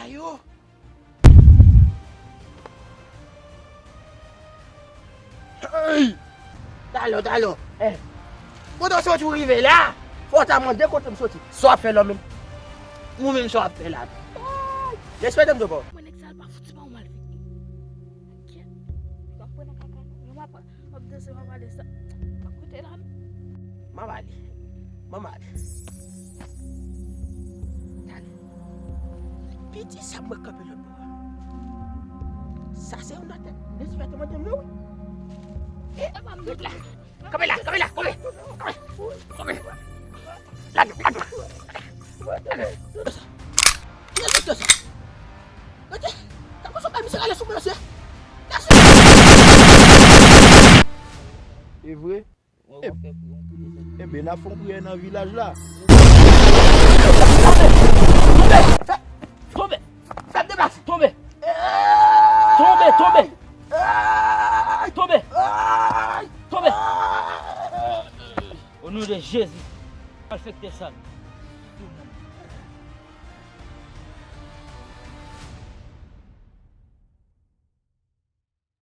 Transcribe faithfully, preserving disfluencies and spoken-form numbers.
Ayo. Hey! Talò, talò. Eh. Kote w soti w rive la? Fò w ta mande kote m soti. Sa w ap fè la menm? Ou menm sa w ap fè la? Respète m, Jopo. Mwen nèg sa l pa fouti pa w mal fèt. Kèt. L ap pran nan kaka non. Yo m ap M ap danse, m ap ale sa. M ap kote la. M ap ale. M ap ale. Tande. Piti sa mwen kanpe lòt bò a. Sa se yon lòt respè te mande m non wi. E, e pa m la. Kanpe la, kanpe la, kanpe. Kanpe. Kanpe. Lage, lage. Lage. Kiyès ki fè sa? Gade, gade konsa bay misye rale sou mwen, mesye. Mesye. E vre? Enben, n ap fè yon priyè nan vilaj la. Tonbe! Fè m deplase! Tonbe! Tonbe, tonbe! Tonbe! Tonbe! O non de Jezi, malfektè sa.